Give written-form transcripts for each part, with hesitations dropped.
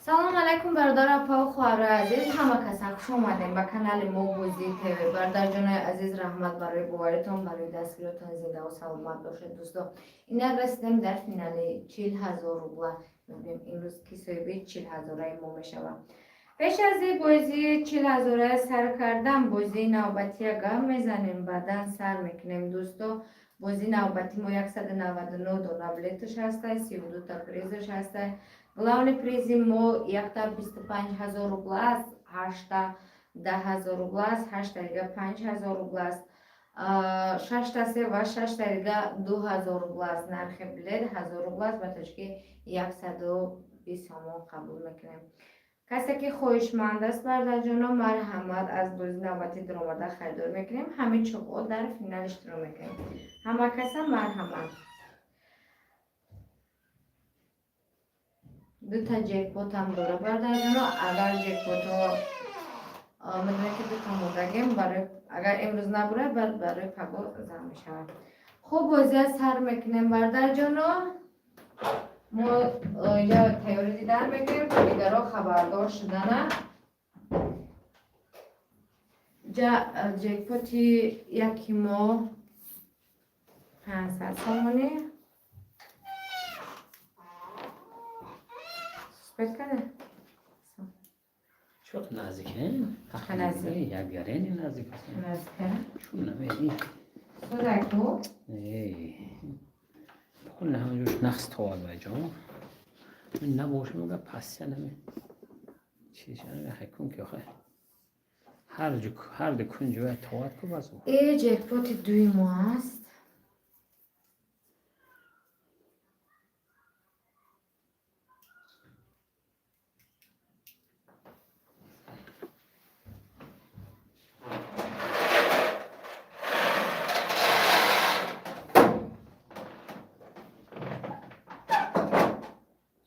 Салом алайкум, бародару апаву хоҳарои азиз, ҳама каса хуш омадем ба канали мо Бозии ТВ. Бародарҷонои азиз, раҳмат барои боваритон, барои дастгиритон, зиндаву саломат бошед, дӯсто. Инак расидем дар финали 40 000 рубла. Мебинем, имрӯз ки соҳиби 40 ҳазораи мо мешавад. Пеш аз ин бозии 40 ҳазорая сар кардан, бозии навбатия гап мезанем, баъдан сар мекунем, дӯсто. Бозии навбати мо 199 дона билеташ ҳастай, 32та призаш ҳастай. Главный призи мо якта 25 000 рубла аст, ҳашта 10 000 рубла аст, ҳашта дига 5000 рубла аст, шашта се ва шашта дига 2000 рубла аст. Нархи билет 1000 рубла аст, ба тоҷикӣ 120 сомон қабул мекунем. Касе ки хоҳишманд аст, бародарҷоно, марҳамат, аз бозии навбатӣ дуромада харидор мекунем. Ҳамин чуқо дар финал иштирок мекунем. Ҳама каса марҳамат. Дута ҷекпотам дора, бародарҷоно. Агар ҷекпотҳо, медонед ки дута мондагем, барои агар имрӯз набурад, баъд барои паго зам мешавад. Хуб, бозия сар мекунем, бародарҷоно. Мо инҷа тайёрӣ дидан мекунем, то дигарро хабардор шудана. Ҷа ҷекпоти яки мо 500 сомонӣ. Суспект карда? Чоқ наздик, э? Чӣ наздик? Як гарени наздик аст. Наздика? Чун намедӣ. Созайку? Эй. Пул ҳамаҷош нақс товад вайҷо. Набоша мега пасия наме. Чиша намехай кун ки охе. Ҳар ҷу ҳар ду кунҷ вай товад ку базу. Э, ҷекпоти дуи мо аст.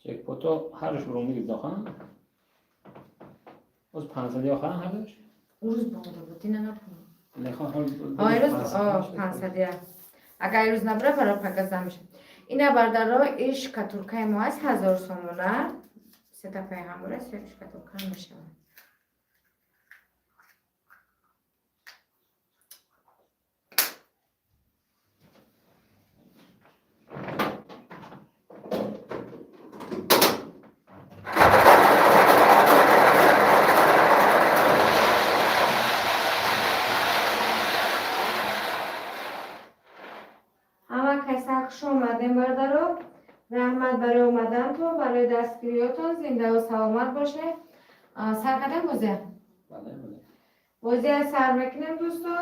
Ҷекпото ҳарш рӯ мегирд ха? Боз 500 охаа ҳардуш? Урӯз бомода буд, ина напомню. Нехоҳ ҳол. Ирӯз 500-я. Агар ирӯз набура, барои пага зам мешавад. Ина, бародаро, ин шкатулкаи мо аст, 1000 сомона. Сета пайғамбора се шкатулка мешавад. Ҳама каса хуш омадем, бародаро. Раҳмат барои омадантон, барои дастгириётон, зиндаву саломат бошед. Сар кардем бозия? Бале, бале. Бозия сар мекунем, дӯсто.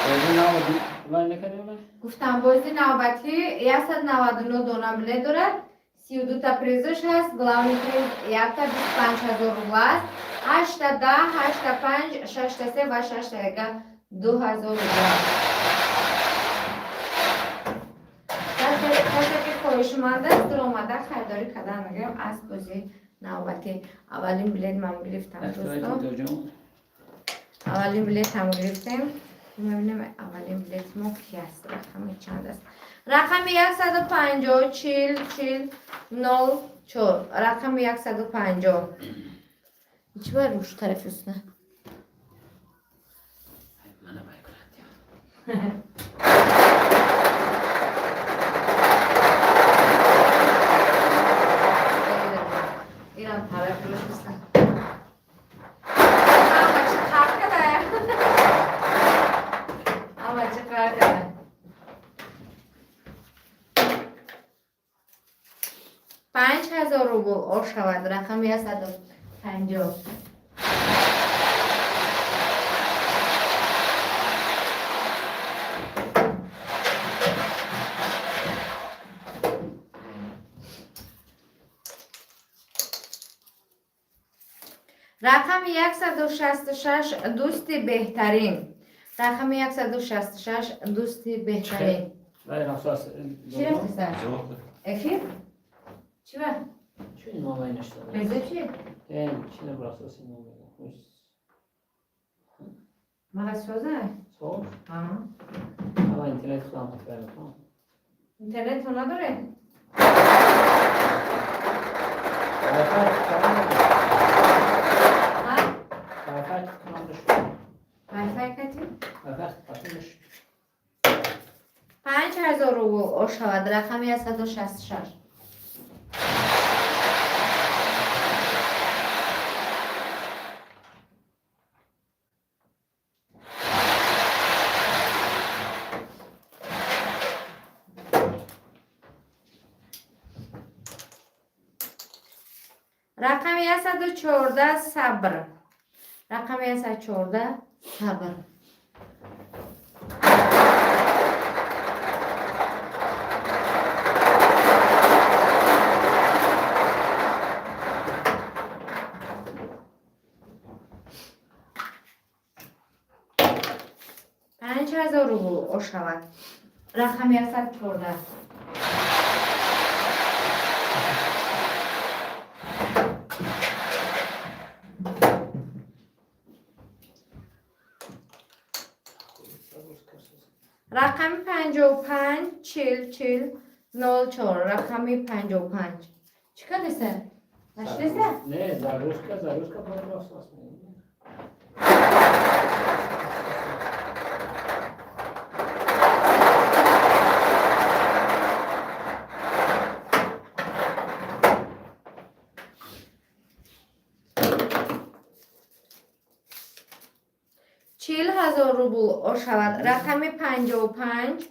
Бозӣ навбатӣ вай накардем вай? Гуфтам, бози навбатӣ 199 дона билет дорад, 32та призаш ҳаст. Главный приз якта 25 000 рубла аст, ҳашта 10, ҳашта панҷ, шашта се ва шашта яга 2000 рубла. Касе ки хоҳишманд аст, дуромада харидорӣ кардан мегирем аз бозии навбатӣ. Аввалин билет ман гирифтам, дӯсто. Ҷон. Аввалин билетам гирифтем. Мебинем, аввалин билети мо ки аст, рақами чанд аст? Рақами 150 40 40 04, рақами 150. Чӣ бар руш тарафи устна? Мана вай кунад. Ирам тарафи руш устна. Ама чӣ қар кардая? Ама чӣ қар кардая? 5000 рубл ор шавад, рақами 150. Рақами 166, дӯсти беҳтарин. Рақами 166, дӯсти беҳтарин. Вай рафтааст. Чӣ рафтаста? Эфир чӣ ва? Чӣ мо вай нашта? Реза чи? Э, чӣ набрафтааст мо мегӯям. Мага соза? Соз? Ама интернет худам қатъ мекунам. Интернет то надоре? ошавад. Рақами 166. Рақами 114, сабр. Рақами 114, сабр. 5000 рубл ошавад. Рақами 114. Рақами 55 40 40 04. Рақами 55. Чӣ кардеса? Наштеса? Не, загрузка, загрузка просто. 40 000 рубл ошавад. Рақами 55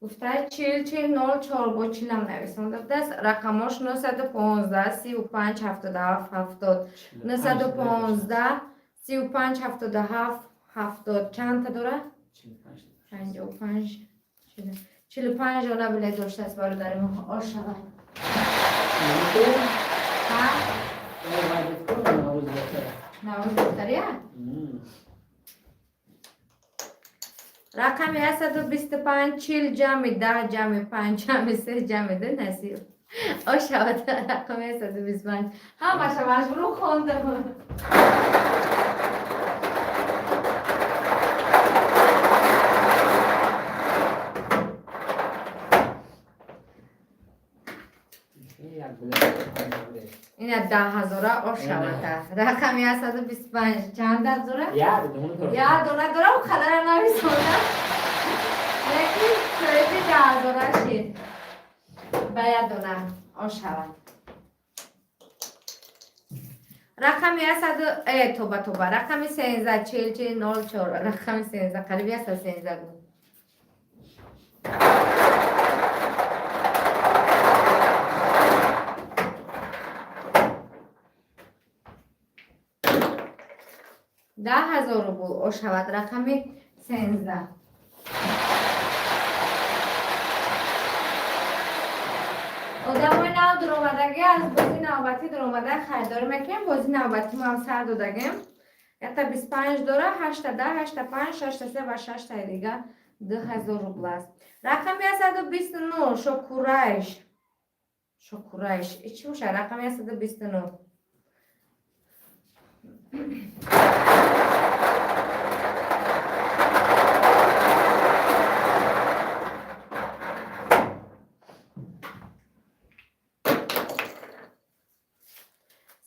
гуфта 40 40 04, бо чилам нависонда будааст. Рақамош 915 35 77 70. 915 35 77 70. Чандта дора? 55, 45 дона билет доштааст бародари мо. Ошавад. Ҳа? Наврӯз лотария. Рақами 125, 40 ҷамъи 10 ҷамъи 5 ҷамъи 3 ҷамъи 2 насиб ошавад. Рақами 125. Ҳамаша маҷбуру хондам. Як билет. Ина 10 000-а ошавад. Рақами 125 чанд дора? Як дона дора. Як дона дора, у қадара нависонда, лекин соҳиби 10 000-а шид. Ба як дона ошавад. Рақами яксаду тоба, тоба, рақами 13 40 40 04. Рақами 13, қариби 113 буд. 10 000 рубл ошавад. Рақами 13. Одамои нав дуромадагӣ, аз бозӣ навбатӣ дуромада харидорӣ мекунем. Бозӣ навбатӣ мо ҳам сар додагем. Якта 25 дора, ҳашта 10, ҳашта панҷ, шашта се ва шаштаи дига 2000 рубл аст. Рақами 129, Шокурайш. Шокурайш чӣ бошад? Рақами 129.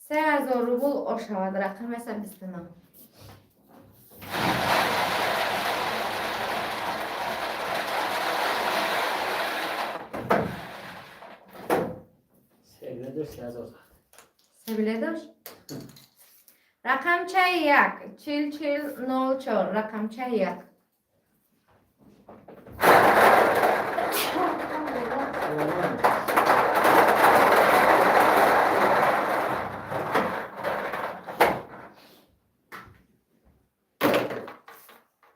3000 рубл ошавад. Рақами 129. Се билет дошт, 3000. Се билет дошт. Рақамчаи 1 40 40 04. Рақамчаи 1. Саломат.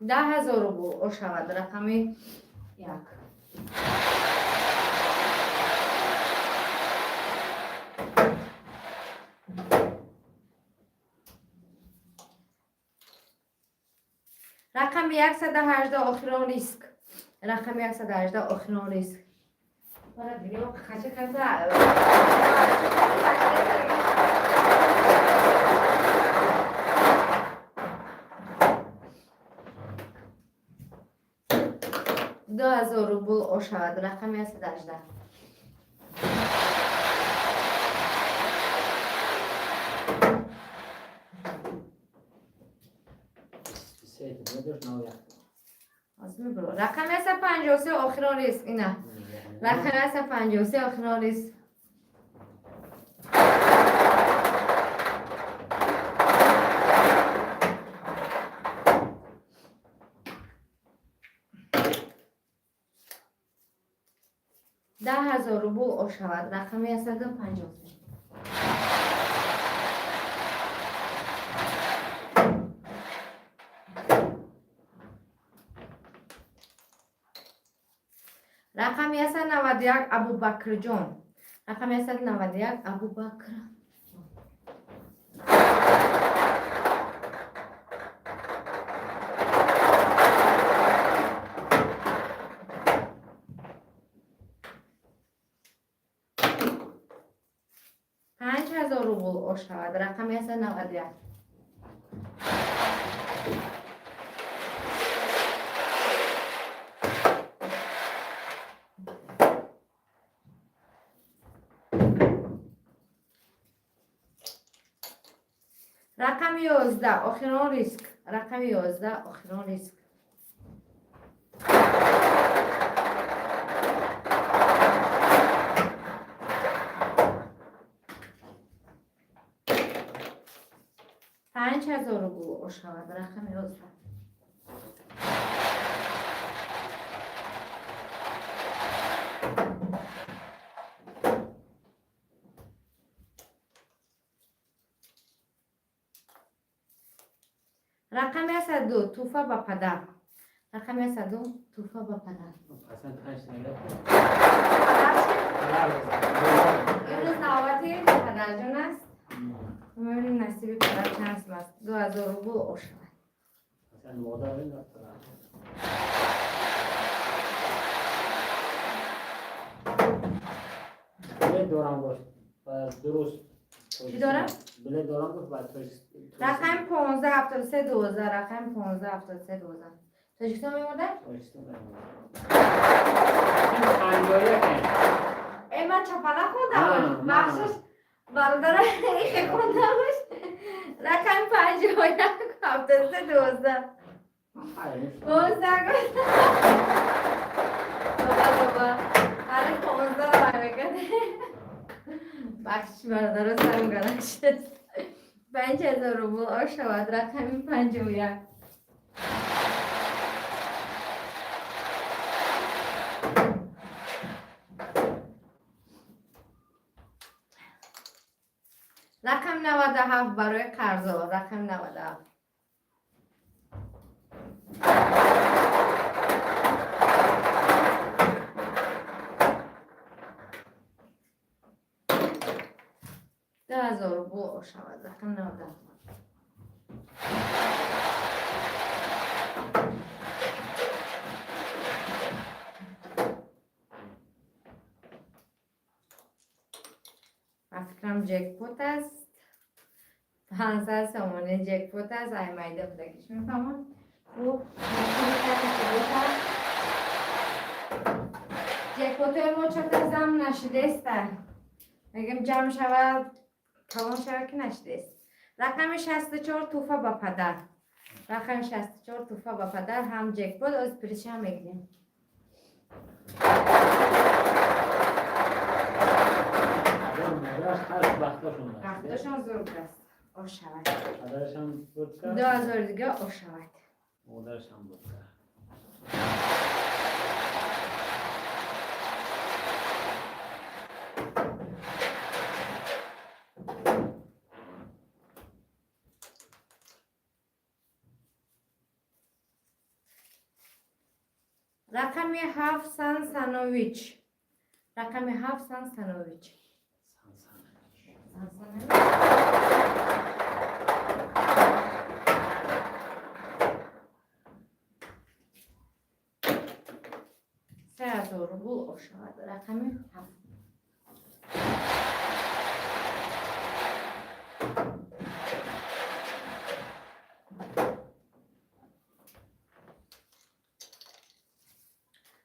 10 000 рубл ошавад. Рақами 1. Рақами 118, охирон риск. Рақами 118, охирон риск. Бара динё қача карда. 2000 рубл ошавад. Рақами 118. Се билет дошт, нав як. Аз мебро. Рақами 153, охирон риск. Ина. Рақами 153, охирон риск. 10 000 рубл ошавад. Рақами 153. Рақами 191, Абубакрҷон. Рақами 191, Абубакр. 5000 рубл ошавад. Рақами 191. Рақами 11, охирон риск. Рақами 11, охирон риск. 5000 рубл ошавад. Рақами 11. Рақами 102, тӯҳфа ба падар. Рақами 102, тӯҳфа ба падар. Пасанд панҷ нагирад. Падар чӣ? Имрӯз навбати падарҷон аст. Мебинем, насиби падар чанд сум аст. 2000 рубл ошавад. Пасанд модар бин падар. Билет дорам бош. Дуруст. Чӣ дорам? Билет дорам гуфт ба Рақами 15 73 12. Рақами 15 73 12. Тоҷикистон мемода? Тоҷикистон мемонад. 51. Э, ман чапана хондам. Бахшиш, бародара, ихе хондамаш. Рақами 51 73 12. 15 гуфт. Баба, баба. Ҳали 15 мекард. Бахшиш, бародара, сарам галат шуд. 5000 рубл ошавад. Рақами 51. Рақами 97, барои қарзо. Рақами 97. 10 000 рубл ошавад. Рақами 97. Ба фикрам, ҷекпот аст. 500 сомонӣ ҷекпот аст. Ай майда будагиш мефаҳмам. Хуб, ҷекпотои мо чата зам нашидеста. Мегем, ҷамъ шавад, калон шавад, ки нашидест. Рақами 64, тӯҳфа ба падар. Рақами 64, тӯҳфа ба падар, ҳам ҷекпот, оз призша мегирем. Модараш ҳашт бахтошон аст. Бахтошон зур аст. Ошавад. Падарашам бурд кард. 2000 дига ошавад. Модарашам бурд кард. Рақами 7, Сан Санович. Рақами 7, Сан Санович. Сан Санович. Сан Санович. 3000 рубл ошавад. Рақами 7.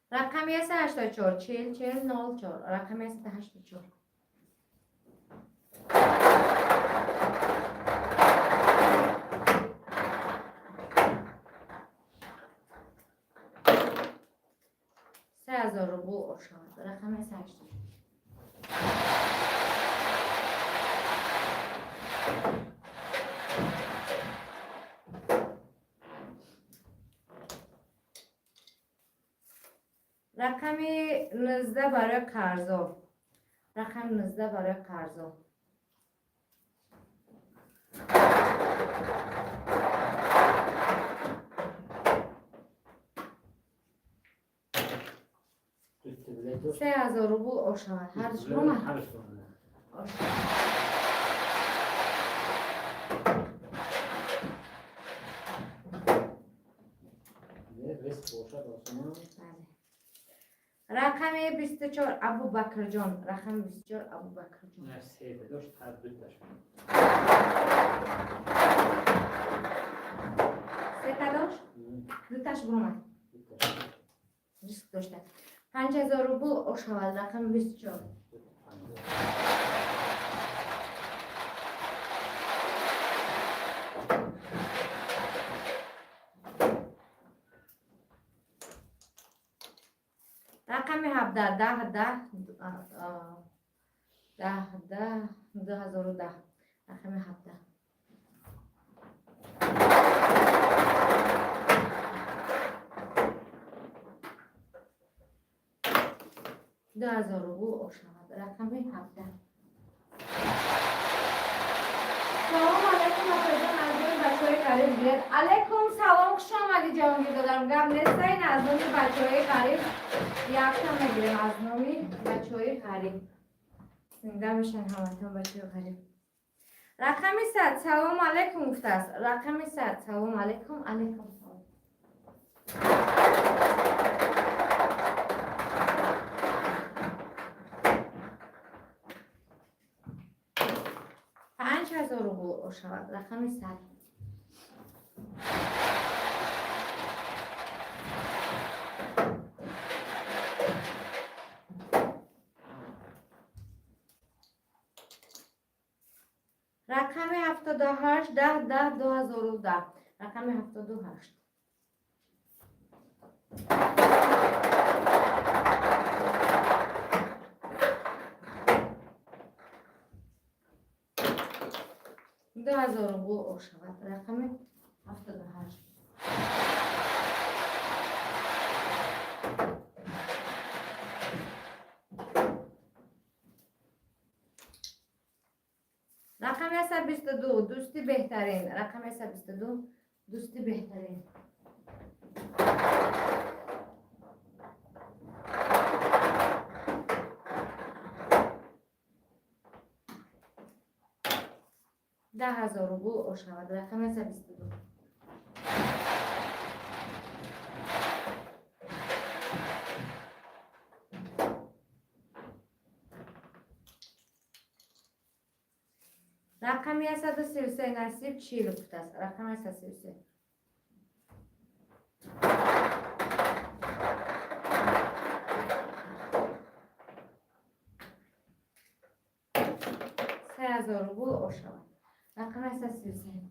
Рақами 184, 40 40 04. Рақами 184. 3000 рубл ошавад. Рақами 188. Рақами 19 барои қарзо. Рақами 19 барои қарзо. 3000 рубл ошавад. Ҳардуш ромад? Ошавад. Рақами 24 Абубакрҷон. Рақами 24 Абубакрҷон. Сета дошт? Дуташ буромад. Риск дошта. 5000 рубл ошавад. Рақами 24. Рақами 17 10 10 10 10 2010. Рақами 17. 2000 рубл ошавад. Рақами 17. Салом алейкум, апаҷон, аз номи бачаҳои ғариб гиред. Алейкум салом, хуш омадӣ, Ҷаҳонгир додарам. Гап нестаин, аз номи бачаҳои ғариб якта мегирем, аз номи бачаҳои ғариб. Зинда бошанд ҳаматон, бачаҳои ғариб. Рақами 100 салом алейкум гуфтааст. Рақами 100 салом алейкум, алейкум салом. 5000 рубл ошавад. Рақами 100. Рақами 78 10 10 2010. Рақами 78. 2000 рубл ошавад. Рақами 78. Рақами 122 дӯсти беҳтарин. Рақами 122 дӯсти беҳтарин. 10 000 рубл ошавад. Рақами 122. Рақами 133 насиб 40 гуфтааст. Рақами 133. 3000 рубл ошавад. Рақами 133.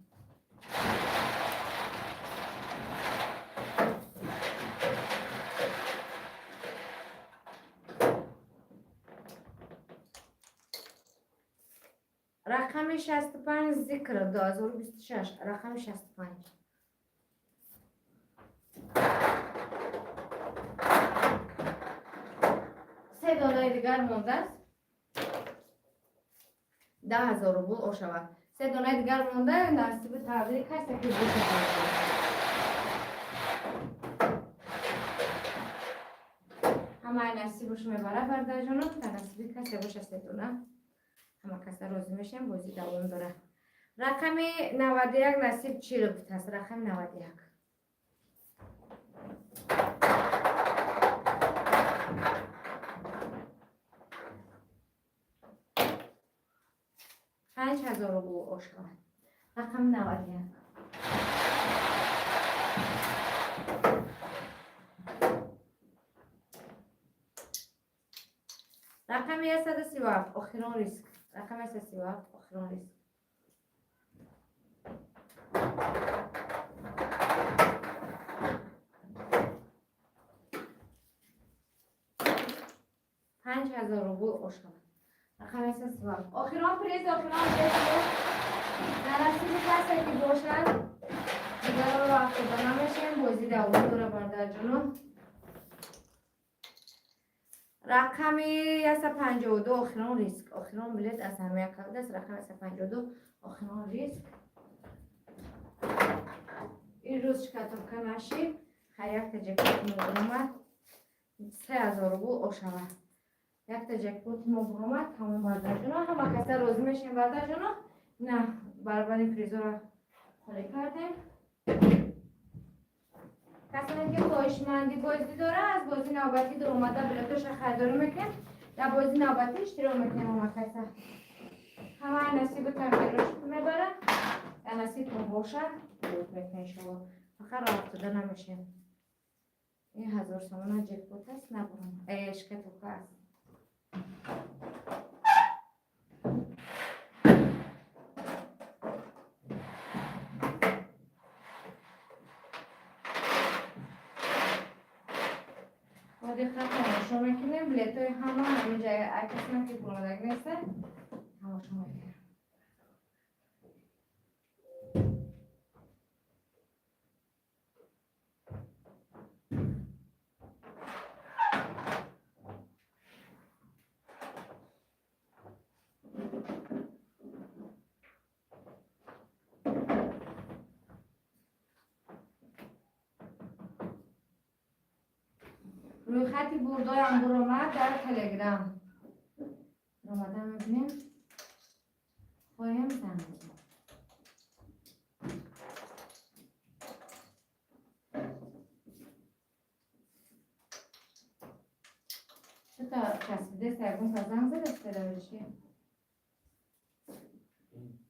Рақами 65 зикр 2026. Рақами 65. Се донаи дигар мондааст. 10 000 рубл ошавад. Се донаи дигар монда, насиби тақдири касе ки бошад. Ҳамаи насибаш мебарад, бародарҷонон, та насиби касе боша се дона. Ҳама каса розӣ мешавем, бозӣ давом дорад. Рақами 91 насиб 40 гуфтааст. Рақами 91. 5000 рубл ошавад. Рақами 91. Рақами 137 охирон риск. Рақами 137 охирон риск. 5000 рубл ошавад. Рақами 137. Охирон приз, охирон приз дар насиби касе ки бошад, дигарро афтода намешем. Бозӣ давом дора, бародарҷоно. Рақами 152, охирон риск, охирон билет аз ҳама якавдаст. Рақами 152, охирон риск. Ин рӯз шкатулка нашид. Хай, якта ҷекпот мо буромад, 3000 рубл ошавад. Якта ҷекпот мо буромад, тамом, бародарҷоно. Ҳама каса розӣ мешем, бародарҷоно. На баробари призора холӣ кардем. Касоне ки хоҳишманди бозӣ дора, аз бозӣ навбатӣ дуромада билетоша харидорӣ мекунем, дар бозӣ навбатӣ иштирок мекунем. Ҳама каса, ҳамаи насибу тақдирош мебара, дар насибтон бошад, бурд мекунем, иншоалло. Фақат роҳ афтода намешем. Ин 1000 сомона ҷекпот аст, набурам, шкатулка аст. Бо диққат тамошо мекунем билетҳои ҳама ҳамин ҷай. Ай касоне ки буромадаг нестанд, тамошо мекунем. Рӯйхати бурдоям буромад дар Телеграм. Омада мебинем, хоҳем занг бизанем. Чута часпидест, ягон кас занг задаст, педавиши?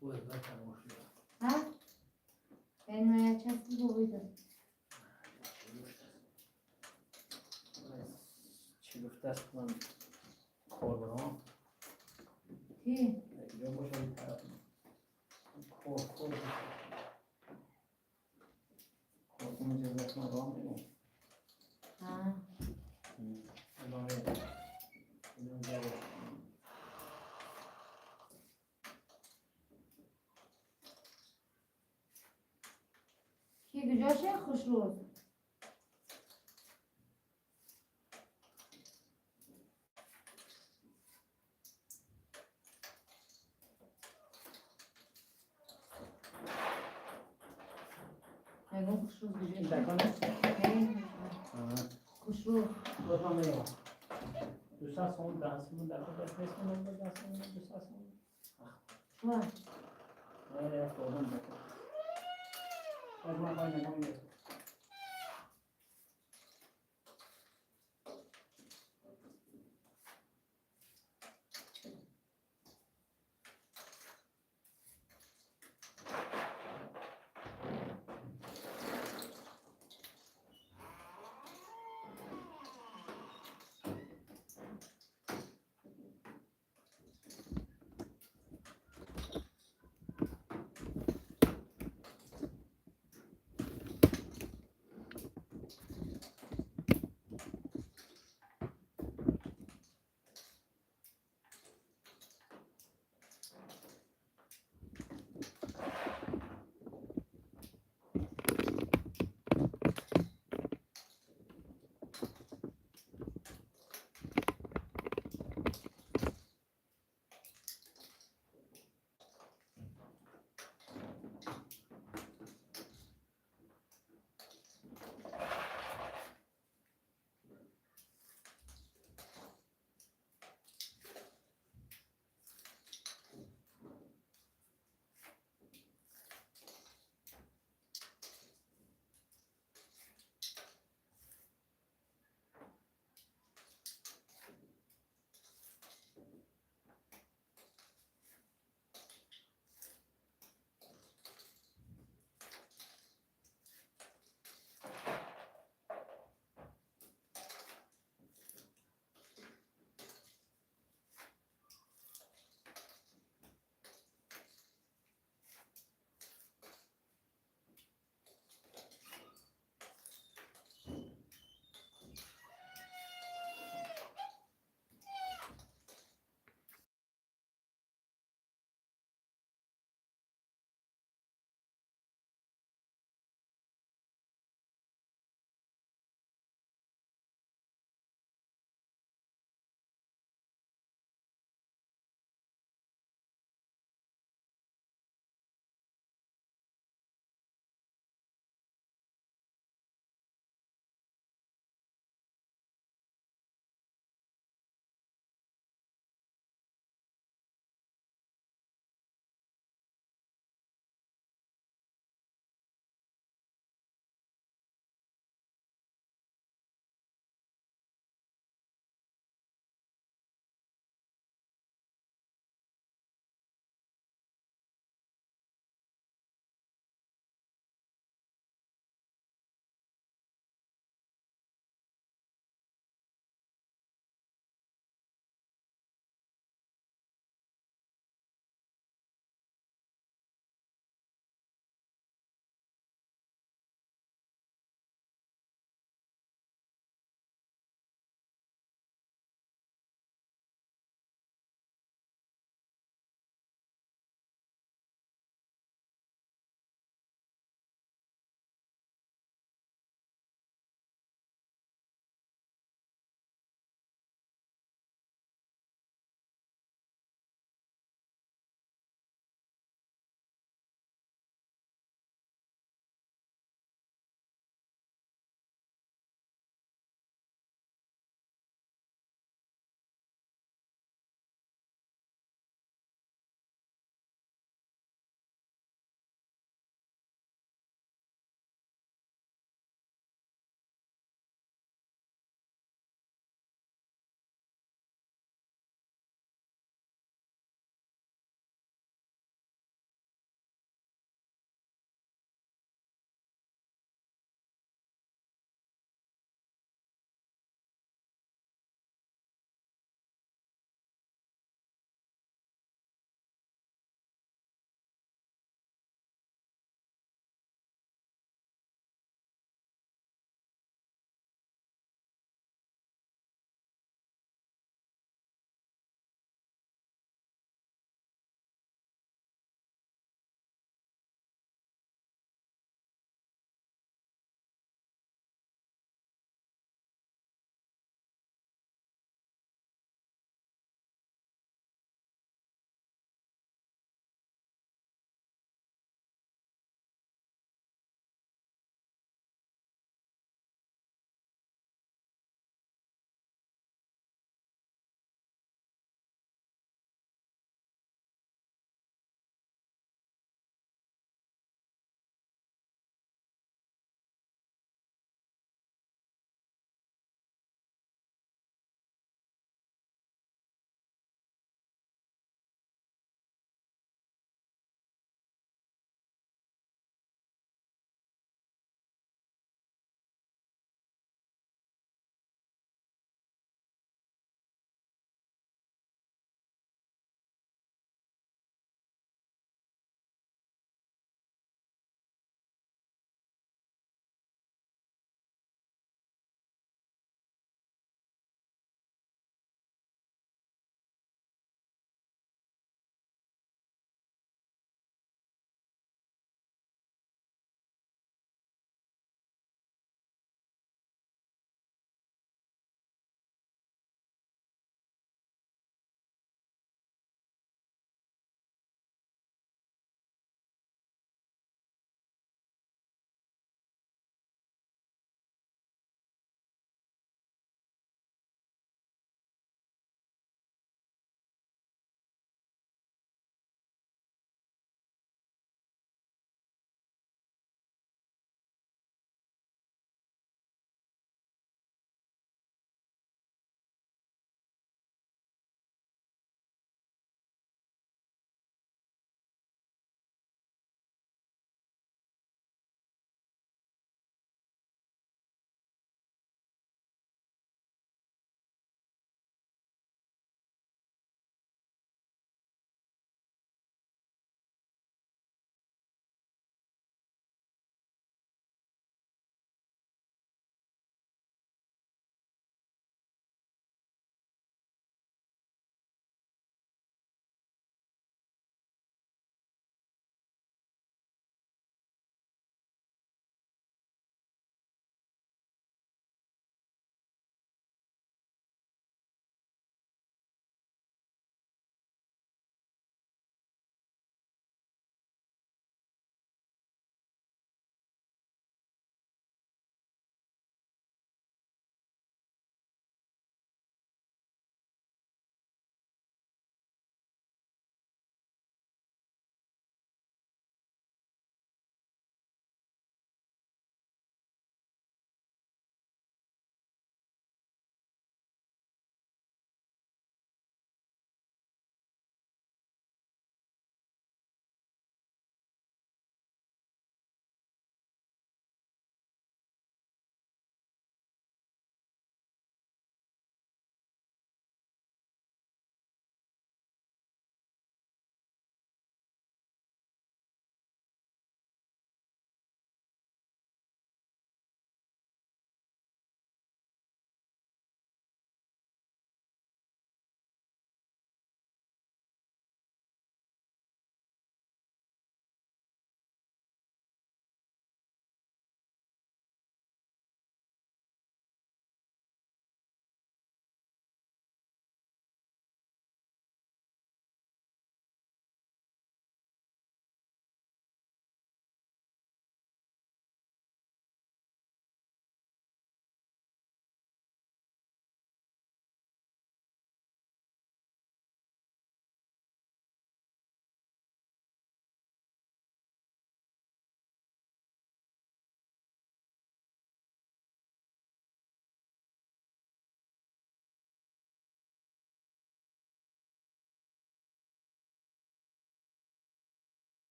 Боз натамош. Ҳа, беноя часпи бовида. Чӣ гуфтааст, ман кор барам. Ки? Ҷо бошад, ин тараф кор кор коркун ҷазат ман роҳ мегӯм. Ҳа. ادامه اینم جواب. Ки куҷоше, хушрӯз? Ягон хушрӯз куҷо? این دکان است؟ Хушрӯз. باز من میگم 200 سوم 10 سوم دکان دست نیست، من 10 سوم 200 سوم. Чуа? آره، رفت آدم دکان. باز من خواهی نگاه میگم.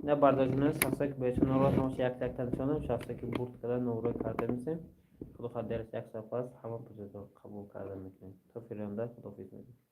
На бардоштан шахсое ки беҳшон нороҳат набошад, як якта нишонам. Шахсое ки бурд карда, номрои карда мисем. Худо хоҳад, дерас як соат пас ҳама призҳо қабул карда мекунем. То фирёнда, худофиз мегӯем.